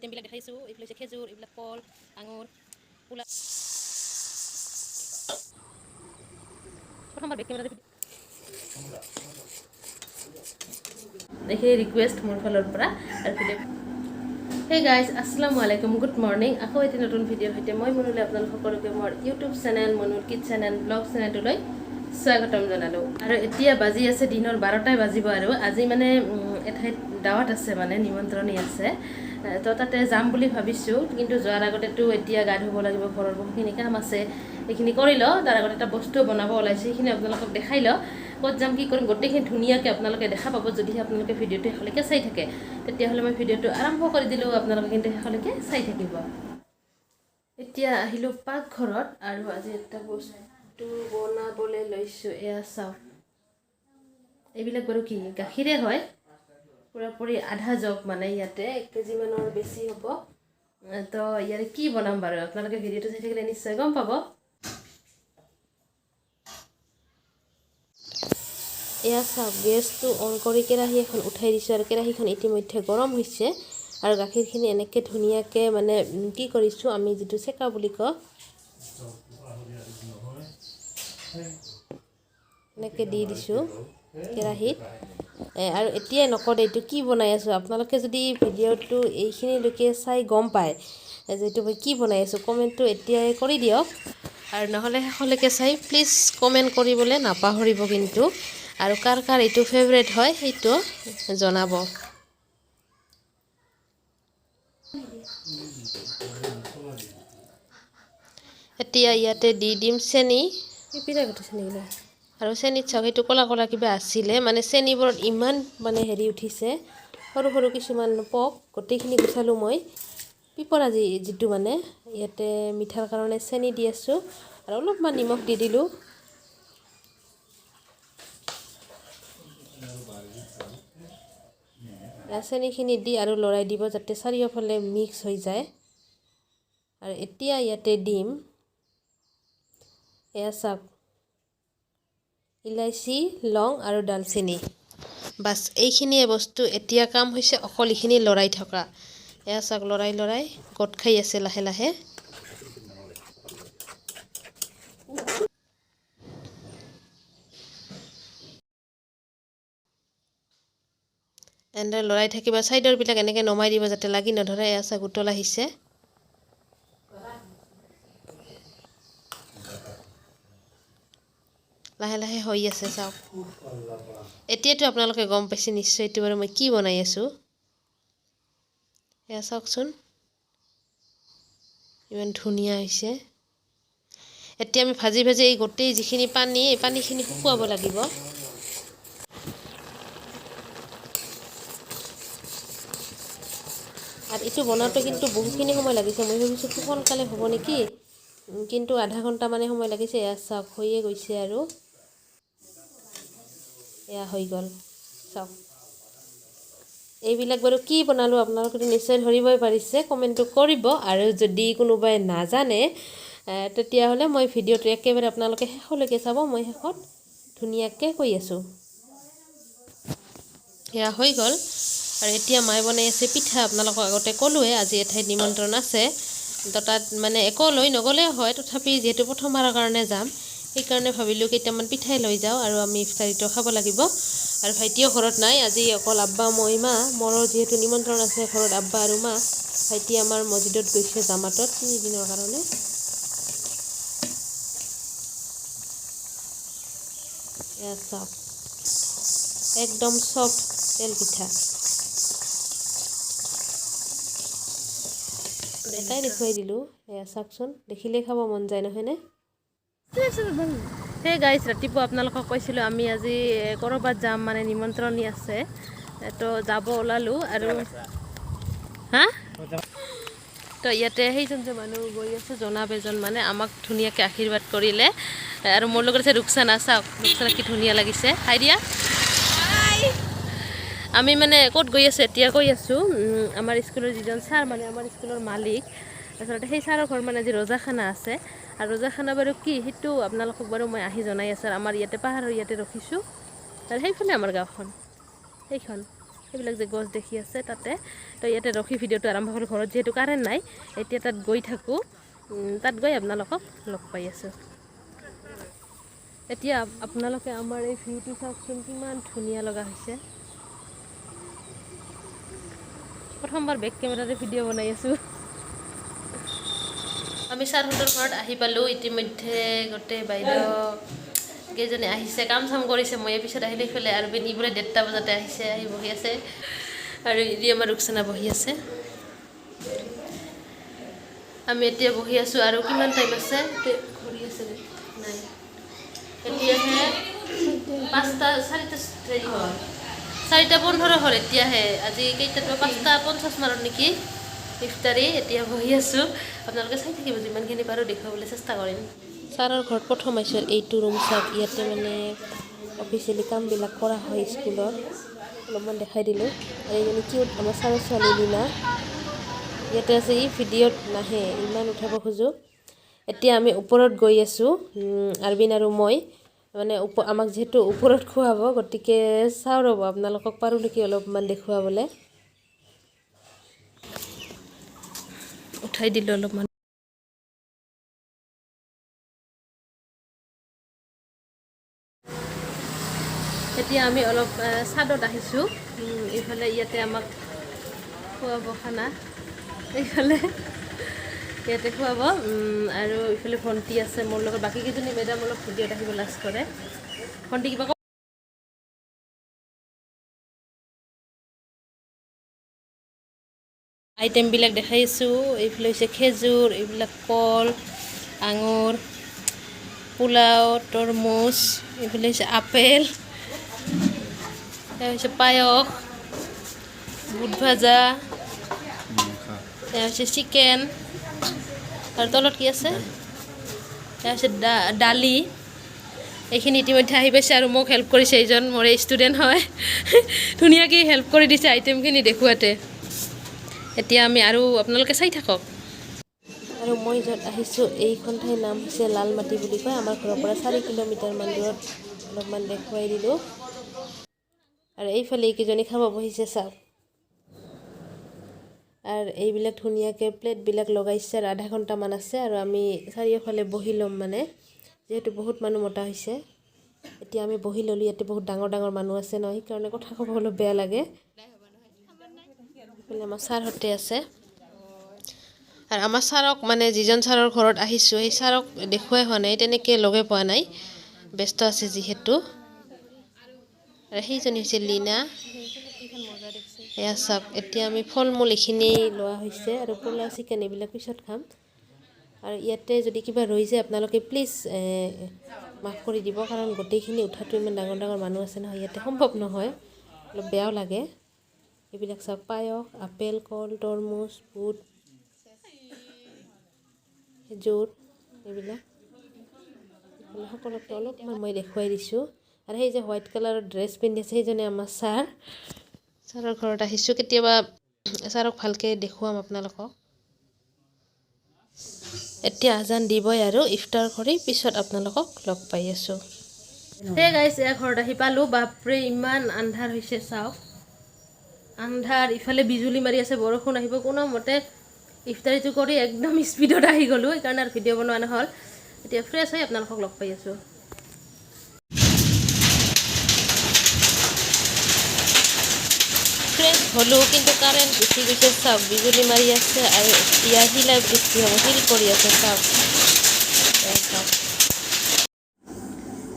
আইটেমবিলাক দেখাইছোঁ। এইফালে হৈছে খেজুৰ, এইবিলাক কল, আঙুৰ, পোলা। প্ৰথমবাৰ বেক কেমেৰা। এইখিনি ৰিকুৱেষ্ট মোৰ ফালৰ পৰা আৰু ভিডিঅ'। হে গাইজ, আসসালামু আলাইকুম, গুড মৰ্ণিং। আকৌ এটি নতুন ভিডিঅ'ৰ সৈতে মই মনুলে আপোনালোক সকলোকে মোৰ ইউটিউব চেনেল মনুৰ কিটচেন এণ্ড ব্লগ চেনেলটোলৈ স্বাগতম জনালোঁ। আৰু এতিয়া বাজি আছে দিনৰ 12টাই বাজিব আৰু আজি মানে এঠাইত দাৱাত আছে, মানে নিমন্ত্ৰণী আছে। তো তাতে যাম বুলি ভাবিছোঁ, কিন্তু যোৱাৰ আগতেতো এতিয়া গা ধুব লাগিব, ঘৰৰ বহুখিনি কাম আছে, এইখিনি কৰি লওঁ। তাৰ আগতে এটা বস্তু বনাব ওলাইছোঁ, সেইখিনি আপোনালোকক দেখাই লওঁ। ক'ত যাম, কি কৰিম, গোটেইখিনি ধুনীয়াকৈ আপোনালোকে দেখা পাব যদিহে আপোনালোকে ভিডিঅ'টো শেষলৈকে চাই থাকে। তেতিয়াহ'লে মই ভিডিঅ'টো আৰম্ভ কৰি দিলোঁ, আপোনালোকে কিন্তু শেষলৈকে চাই থাকিব। এতিয়া আহিলোঁ পাকঘৰত আৰু আজি এটা বস্তু বনাবলৈ লৈছোঁ। এয়া চাওক, এইবিলাক বাৰু কি গাখীৰে হয়, পূৰাপুৰি আধা জগ, মানে ইয়াতে 1 কেজিমানৰ বেছি হ'ব। তো ইয়াৰে কি বনাম বাৰু আপোনালোকে ভিডিঅ'টো চাই থাকিলে নিশ্চয় গম পাব। এয়া চাওক, গেছটো অন কৰি কেৰাহী এখন উঠাই দিছোঁ আৰু কেৰাহীখন ইতিমধ্যে গৰম হৈছে। আৰু গাখীৰখিনি এনেকৈ ধুনীয়াকৈ মানে কি কৰিছোঁ, আমি যিটো চেকা বুলি কওঁ, এনেকৈ দি দিছোঁ কেৰাহীত। আৰু এতিয়াই নকওঁ এইটো কি বনাই আছোঁ। আপোনালোকে যদি ভিডিঅ'টো এইখিনিলৈকে চাই গম পায় যে এইটো মই কি বনাই আছোঁ, কমেণ্টটো এতিয়াই কৰি দিয়ক। আৰু নহ'লে শেষলৈকে চাই প্লিজ কমেণ্ট কৰিবলৈ নাপাহৰিব কিন্তু। আৰু কাৰ কাৰ এইটো ফেভৰেট হয় সেইটো জনাব। এতিয়া ইয়াতে দি দিম চেনি। চেনিবিলাক আৰু চেনিত চাওক, সেইটো ক'লা ক'লা কিবা আছিলে, মানে চেনিবোৰত ইমান মানে হেৰি উঠিছে, সৰু সৰু কিছুমান পক, গোটেইখিনি গুচালোঁ মই। পিপৰা যিটো মানে ইয়াতে মিঠাৰ কাৰণে চেনি দি আছোঁ আৰু অলপমান নিমখ দি দিলোঁ। চেনিখিনি দি আৰু লৰাই দিব যাতে চাৰিওফালে মিক্স হৈ যায়। আৰু এতিয়া ইয়াতে দিম, এয়া চাওক, ইলাচি, লং আৰু ডালচেনি। বাছ, এইখিনিয়ে বস্তু। এতিয়া কাম হৈছে অকল এইখিনি লৰাই থকা। এয়া চাওক, লৰাই লৰাই গোট খাই আছে লাহে লাহে। এনেদৰে লৰাই থাকিবা, ছাইডৰবিলাক এনেকৈ নমাই দিব যাতে লাগি নধৰে। এয়া চাওক, উতল আহিছে, লাহে লাহে হৈ আছে চাওক। এতিয়াতো আপোনালোকে গম পাইছে নিশ্চয় এইটো বাৰু মই কি বনাই আছোঁ। এয়া চাওকচোন, ইমান ধুনীয়া হৈছে। এতিয়া আমি ভাজি ভাজি এই গোটেই যিখিনি পানী, এই পানীখিনি শুকুৱাব লাগিব। আৰু এইটো বনাওঁতে কিন্তু বহুখিনি সময় লাগিছে। মই ভাবিছোঁ খুব সোনকালে হ'ব নেকি, কিন্তু আধা ঘণ্টা মানে সময় লাগিছে। এয়া চাওক, হৈয়ে গৈছে আৰু এয়া হৈ গ'ল চাওক। এইবিলাক বাৰু কি বনালোঁ আপোনালোকে নিশ্চয় ধৰিবই পাৰিছে, কমেণ্টটো কৰিব। আৰু যদি কোনোবাই নাজানে, তেতিয়াহ'লে মই ভিডিঅ'টো একেবাৰে আপোনালোকে শেষলৈকে চাব, মই শেষত ধুনীয়াকৈ কৈ আছোঁ। এয়া হৈ গ'ল। আৰু এতিয়া মায়ে বনাই আছে পিঠা। আপোনালোকক আগতে ক'লোৱে আজি এঠাইত নিমন্ত্ৰণ আছে, তো তাত মানে একো লৈ নগ'লেও হয়, তথাপি যিহেতু প্ৰথমবাৰৰ কাৰণে যাম, সেইকাৰণে ভাবিলোঁ কেইটামান পিঠাই লৈ যাওঁ আৰু আমি ইফতাৰীটো খাব লাগিব। আৰু ভাইটিও ঘৰত নাই আজি, অকল আব্বা, মই, মা। মোৰো যিহেতু নিমন্ত্ৰণ আছে ঘৰত আব্বা আৰু মা, ভাইটি আমাৰ মছজিদত গৈছে জামাতত 3 দিনৰ কাৰণে। এয়া চাওক, একদম চফ্ট তেল পিঠা। এটাই দেখুৱাই দিলোঁ। এয়া চাওকচোন, দেখিলেই খাব মন যায়, নহয়নে? সেই গাইজ, ৰাতিপুৱা আপোনালোকক কৈছিলোঁ আমি আজি ক'ৰবাত যাম, মানে নিমন্ত্ৰণী আছে, তো যাব ওলালোঁ আৰু হা। তো ইয়াতে সেইজন যে মানুহ গৈ আছে, জনাব এজন, মানে আমাক ধুনীয়াকৈ আশীৰ্বাদ কৰিলে। আৰু মোৰ লগত আছে ৰুকচানা। চাওক ৰুকচানা, কি ধুনীয়া লাগিছে। হাই দিয়া। আমি মানে ক'ত গৈ আছোঁ এতিয়া কৈ আছোঁ। আমাৰ স্কুলৰ যিজন ছাৰ, মানে আমাৰ স্কুলৰ মালিক আচলতে, সেই ছাৰৰ ঘৰ মানে আজি ৰজাখানা আছে। আৰু ৰজাখানা বাৰু কি সেইটো আপোনালোকক বাৰু মই আহি জনাই আছোঁ। আৰু আমাৰ ইয়াতে পাহাৰৰ ইয়াতে ৰখিছোঁ আৰু সেইফালে আমাৰ গাঁওখন সেইখন। সেইবিলাক যে গছ দেখি আছে তাতে। তো ইয়াতে ৰখি ভিডিঅ'টো আৰম্ভ কৰোঁ, ঘৰত যিহেতু কাৰেণ্ট নাই। এতিয়া তাত গৈ থাকোঁ, তাত গৈ আপোনালোকক লগ পাই আছোঁ। এতিয়া আপোনালোকে আমাৰ এই ভিউটো চাওকচোন, কিমান ধুনীয়া লগা হৈছে। প্ৰথমবাৰ বেক কেমেৰাৰে ভিডিঅ' বনাই আছোঁ। আমি ছাৰহঁতৰ ঘৰত আহি পালোঁ ইতিমধ্যে। গোটেই বাইদেউ কেইজনী আহিছে, কাম চাম কৰিছে। মই পিছত আহিলোঁ ইফালে আৰু ই বোলে 1:30 বজাতে আহিছে, আহি বহি আছে। আৰু ই আমাৰ ৰুকচানা বহি আছে। আমি এতিয়া বহি আছোঁ। আৰু কিমান টাইম আছে? ঘড়ী আছে নাই? এতিয়াহে 5টা 4টা হেৰি হ'ল, 4:15 হ'ল এতিয়াহে। আজি কেইটাত? 5:50 মানত নেকি ইফতাৰী। এতিয়া বহি আছোঁ, আপোনালোকে চাই থাকিব, যিমানখিনি পাৰোঁ দেখুৱাবলৈ চেষ্টা কৰিম। ছাৰৰ ঘৰত প্ৰথম আহিছোঁ। এইটো ৰুম চাওক, ইয়াতে মানে অফিচিয়েলি কামবিলাক কৰা হয় স্কুলত, অলপমান দেখাই দিলোঁ। আৰু এইজনী কিউট আমাৰ ছাৰৰ ছোৱালী লীনা ইয়াতে আছে। ই ভিডিঅ'ত নাহে, ইমান উঠাব খোজোঁ। এতিয়া আমি ওপৰত গৈ আছোঁ, আৰবিন আৰু মই। মানে আমাক যিহেতু ওপৰত খুৱাব, গতিকে চাওঁ ৰ'ব আপোনালোকক পাৰোঁ নেকি অলপমান দেখুৱাবলৈ। উঠাই দিলোঁ অলপমান। এতিয়া আমি অলপ চাদত আহিছোঁ। এইফালে ইয়াতে আমাক খুৱাব খানা, এইফালে ইয়াতে খুৱাব। আৰু ইফালে ভণ্টি আছে মোৰ লগত। বাকী কেইজনী মেডাম অলপ ভিডিঅ'ত আহিব লাজ কৰে। ভণ্টি, কিবা আইটেমবিলাক দেখাই আছোঁ। এইফালে হৈছে খেজুৰ, এইবিলাক কল, আঙুৰ, পোলাও, তৰমুজ। এইফালে হৈছে আপেল, এয়া হৈছে পায়স, বুট ভাজা, এয়া হৈছে চিকেন। আৰু তলত কি আছে? এয়া হৈছে দালি। এইখিনি ইতিমধ্যে আহি পাইছে আৰু মোক হেল্প কৰিছে। এইজন মোৰ ষ্টুডেণ্ট হয়, ধুনীয়াকৈ হেল্প কৰি দিছে আইটেমখিনি দেখুৱাতে। এতিয়া আমি আৰু আপোনালোকে চাই থাকক। আৰু মই য'ত আহিছোঁ এইখন ঠাইৰ নাম হৈছে লালমাটি বুলি কয়। আমাৰ ঘৰৰ পৰা 4 কিলোমিটাৰমান দূৰত। অলপমান দেখুৱাই দিলোঁ। আৰু এইফালে এইকেইজনী খাব বহিছে চাওক। আৰু এইবিলাক ধুনীয়াকৈ প্লেটবিলাক লগাইছে। আৰু আধা ঘণ্টামান আছে আৰু আমি চাৰিওফালে বহি ল'ম, মানে যিহেতু বহুত মানুহ মতা হৈছে। এতিয়া আমি বহি ল'লোঁ। ইয়াতে বহুত ডাঙৰ ডাঙৰ মানুহ আছে ন, সেইকাৰণে কথা ক'ব অলপ বেয়া লাগে। এইফালে আমাৰ ছাৰহঁতে আছে। আৰু আমাৰ ছাৰক, মানে যিজন ছাৰৰ ঘৰত আহিছোঁ, সেই ছাৰক দেখুৱাই হোৱা নাই, তেনেকৈ লগে পোৱা নাই, ব্যস্ত আছে যিহেতু। আৰু সেইজনী হৈছে লীনা। এয়া চাওক, এতিয়া আমি ফল মূল এইখিনি লোৱা হৈছে আৰু পোলাও, চিকেন এইবিলাক পিছত খাম। আৰু ইয়াতে যদি কিবা ৰৈ যায় আপোনালোকে প্লিজ মাফ কৰি দিব, কাৰণ গোটেইখিনি উঠাটো, ইমান ডাঙৰ ডাঙৰ মানুহ আছে নহয় ইয়াতে, সম্ভৱ নহয়, অলপ বেয়াও লাগে। এইবিলাক চাওক, পায়স, আপেল, কল, তৰমুজ, বুট, খেজুৰ, এইবিলাক। এইফালে সকলোকে অলপমান মই দেখুৱাই দিছোঁ। আৰু সেই যে হোৱাইট কালাৰৰ ড্ৰেছ পিন্ধি আছে, সেইজনে আমাৰ ছাৰ। ছাৰৰ ঘৰত আহিছোঁ, কেতিয়াবা ছাৰক ভালকৈ দেখুৱাম আপোনালোকক। এতিয়া আজান দিবই আৰু ইফতাৰ কৰি পিছত আপোনালোকক লগ পাই আছোঁ। হে গাইছ, এয়া ঘৰত আহি পালোঁ। বাপৰে, ইমান আন্ধাৰ হৈছে চাওক, আন্ধাৰ। ইফালে বিজুলী মাৰি আছে, বৰষুণ আহিব। কোনোমতে ইফতাৰীটো কৰি একদম স্পীডত আহি গ'লোঁ, সেইকাৰণে আৰু ভিডিঅ' বনোৱা নহ'ল। এতিয়া ফ্ৰেছ হৈ আপোনালোকক লগ পাই আছোঁ। ফ্ৰেছ হ'লোঁ, কিন্তু কাৰেণ্ট গুচি গৈছে চাওক, বিজুলী মাৰি আছে আৰু এতিয়া শিলা বৃষ্টি হ'ব, শিল পৰি আছে চাওক, এয়া চাওক।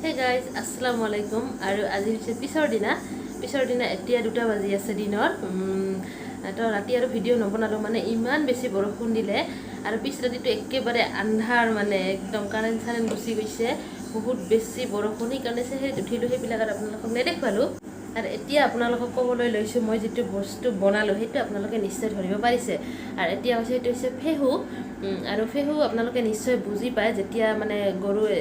হে গাইজ, আসসালামু আলাইকুম। আৰু আজি হৈছে পিছৰ দিনা। এতিয়া 2টা বাজি আছে দিনৰ। তো ৰাতি আৰু ভিডিঅ' নবনালোঁ, মানে ইমান বেছি বৰষুণ দিলে আৰু পিছ ৰাতিটো একেবাৰে আন্ধাৰ, মানে একদম কাৰেণ্ট চাৰেণ্ট গুচি গৈছে, বহুত বেছি বৰষুণ, সেইকাৰণে চেহেৰিত উঠিলোঁ, সেইবিলাক আৰু আপোনালোকক নেদেখুৱালোঁ। আৰু এতিয়া আপোনালোকক ক'বলৈ লৈছোঁ, মই যিটো বস্তু বনালোঁ সেইটো আপোনালোকে নিশ্চয় ধৰিব পাৰিছে। আৰু এতিয়া হৈছে সেইটো হৈছে ফেহু। আৰু ফেহু আপোনালোকে নিশ্চয় বুজি পায়, যেতিয়া মানে গৰুৱে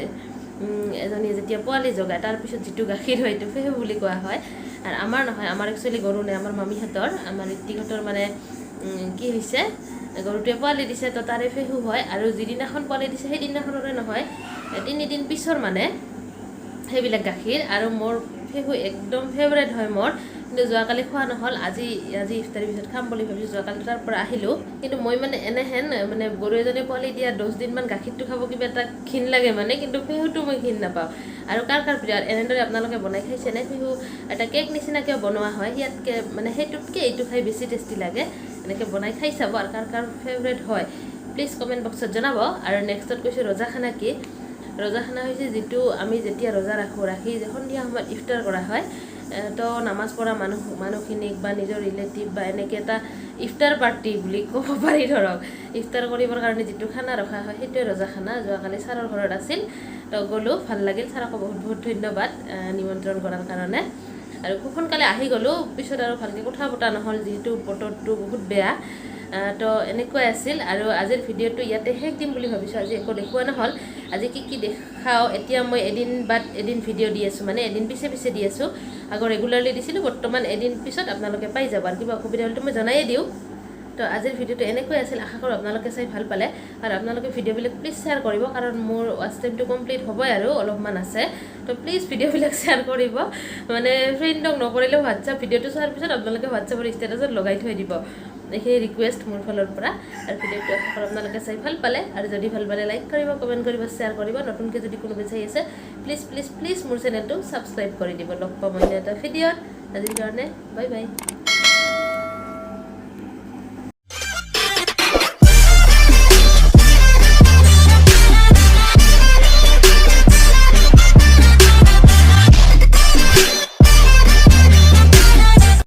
এজনী যেতিয়া পোৱালি জগায়, তাৰপিছত যিটো গাখীৰ হয় সেইটো ফেহু বুলি কোৱা হয়। আৰু আমাৰ নহয়, আমাৰ একচুৱেলি গৰু নাই, আমাৰ মামীহঁতৰ, আমাৰ ঋত্বিকহঁতৰ মানে কি হৈছে, গৰুটোৱে পোৱালি দিছে, তো তাৰে ফেহু হয়। আৰু যিদিনাখন পোৱালি দিছে সেইদিনাখনৰে নহয়, 3 দিন পিছৰ মানে সেইবিলাক গাখীৰ। আৰু মোৰ ফেহু একদম ফেভৰেট হয় মোৰ। কিন্তু যোৱাকালি খোৱা নহ'ল। আজি আজি ইফতাৰীৰ পিছত খাম বুলি ভাবিছোঁ। যোৱাকালি তাৰ পৰা আহিলোঁ, কিন্তু মই মানে এনেহেন মানে গৰু এজনী পোৱালি দিয়া 10 দিনমান গাখীৰটো খাব কিবা এটা ঘিণ লাগে মানে, কিন্তু ফেহুটো মই ঘিণ নাপাওঁ। আৰু কাৰ কাৰ প্ৰিয়? এনেদৰে আপোনালোকে বনাই খাইছেনে ফেহু? এটা কেক নিচিনাকৈ বনোৱা হয়। ইয়াতকৈ মানে সেইটোতকৈ এইটো খাই বেছি টেষ্টি লাগে। এনেকৈ বনাই খাই চাব আৰু কাৰ কাৰ ফেভৰেট হয়, প্লিজ কমেণ্ট বক্সত জনাব। আৰু নেক্সটত কৈছোঁ ৰোজা খানা কি। ৰোজা খানা হৈছে যিটো আমি যেতিয়া ৰোজা ৰাখোঁ, ৰাখি যে সন্ধিয়া সময়ত ইফতাৰ কৰা হয়, তো নামাজ পঢ়া মানুহখিনিক বা নিজৰ ৰিলেটিভ বা এনেকৈ এটা ইফতাৰ পাৰ্টি বুলি ক'ব পাৰি ধৰক। ইফতাৰ কৰিবৰ কাৰণে যিটো খানা ৰখা হয়, সেইটোৱে ৰোজা খানা। যোৱাকালি ছাৰৰ ঘৰত আছিল, তো গ'লোঁ, ভাল লাগিল। ছাৰকো বহুত বহুত ধন্যবাদ নিমন্ত্ৰণ কৰাৰ কাৰণে। আৰু খুব সোনকালে আহি গ'লোঁ, পিছত আৰু ভালকৈ কথা পতা নহ'ল, যিহেতু বতৰটো বহুত বেয়া। তো এনেকুৱাই আছিল আৰু আজিৰ ভিডিঅ'টো ইয়াতে শেষ দিম বুলি ভাবিছোঁ। আজি একো দেখুওৱা নহ'ল। আজি কি কি দেখাওঁ, এতিয়া মই এদিন বাদ এদিন ভিডিঅ' দি আছোঁ, মানে এদিন পিছে পিছে দি আছোঁ। আগৰ ৰেগুলাৰলি দিছিলোঁ, বৰ্তমান এদিন পিছত আপোনালোকে পাই যাব। আৰু কিবা অসুবিধা হ'লেতো মই জনায়ে দিওঁ। তো আজিৰ ভিডিঅ'টো এনেকৈ আছিল। আশা কৰোঁ আপোনালোকে চাই ভাল পালে। আৰু আপোনালোকে ভিডিঅ'বিলাক প্লিজ শ্বেয়াৰ কৰিব, কাৰণ মোৰ ৱাচ টাইমটো কমপ্লিট হ'বই আৰু অলপমান আছে। তো প্লিজ ভিডিঅ'বিলাক শ্বেয়াৰ কৰিব, মানে ফ্ৰেণ্ডক নকৰিলেও হোৱাটছআপ ভিডিঅ'টো চোৱাৰ পিছত আপোনালোকে হোৱাটছআপৰ ষ্টেটাছত লগাই থৈ দিব। এইখিনি ৰিকুৱেষ্ট মোৰ ফালৰ পৰা। আৰু ভিডিঅ'টো আশা কৰোঁ আপোনালোকে চাই ভাল পালে। আৰু যদি ভাল পালে, লাইক কৰিব, কমেণ্ট কৰিব, শ্বেয়াৰ কৰিব। নতুনকৈ যদি কোনোবাই চাই আছে, প্লিজ প্লিজ প্লিজ মোৰ চেনেলটো ছাবস্ক্ৰাইব কৰি দিব। লগ পাম অন্য এটা ভিডিঅ'ত। আজিৰ কাৰণে বাই বাই।